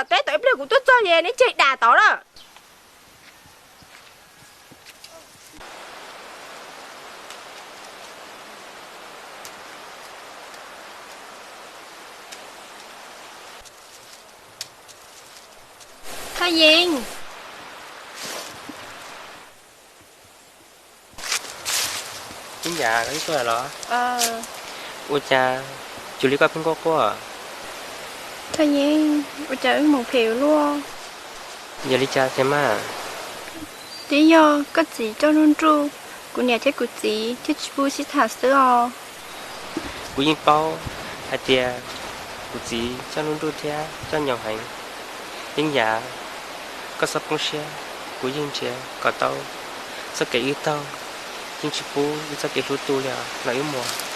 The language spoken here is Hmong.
Teb tau ib pliag kuv tuaj txog ces neb tseg dam tod na. Thaj Yeeb. Yeeb Yam, koj twb tuaj los? Ua cas cuag li koj pheej quaj quaj? Thaj Yeeb, ua cas wb mus phem luaj? Yog li cas tiag mas? Twb yog koj txiv coj Nuj Nruj, kuv niam thiab kuv txiv thiaj tsis pub sib tham xwb os. Kuv yeej paub hais tias kuv txiv coj Nuj Nruj thiab coj nyoos heev. Yeeb Yam, koj txhob poob siab, kuv yeej nrhiav kom tau txoj kev wb taug, yeej tsis pub wb txoj kev hlub tu li os nawb wb muam.